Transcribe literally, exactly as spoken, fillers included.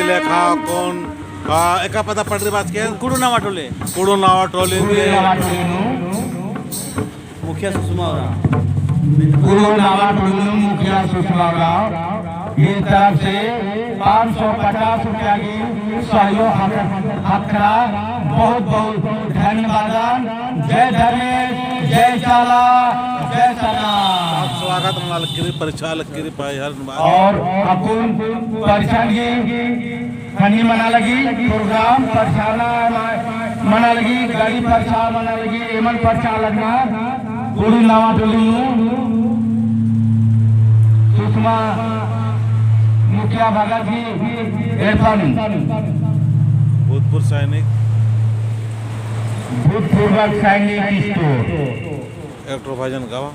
लेखा कौन, आ, एका पता पटरी बाचकन? कुड़ू नावा टोले। कुड़ू नावा टोले कुड़ू दे। नावा टोले नू। मुखिया सुषमा उराँव। कुड़ू नावा टोले नू मुखिया सुषमा उराँव। ई तरफ से पाँच सौ पचास रुपया की सहयोग हक-, हकरा। बहुत बहुत धन्यवाद। जय धर्मेस, जय चाला, जय सरना। स्वागत मना लगी, परिछा लगी, भाई हर और अक्कुन परिछा की खनी मना लगी, program परछाना म-, मना लगी, गाड़ी परछा मना लगी, एमन परछा लगना, कुड़ू नावा टोली नू, सुषमा मुखिया भगत जी, एड़पा नू। भूतपूर्व सैनिक। भूतपूर्व सैनिक store। एक ठो भजन गावा।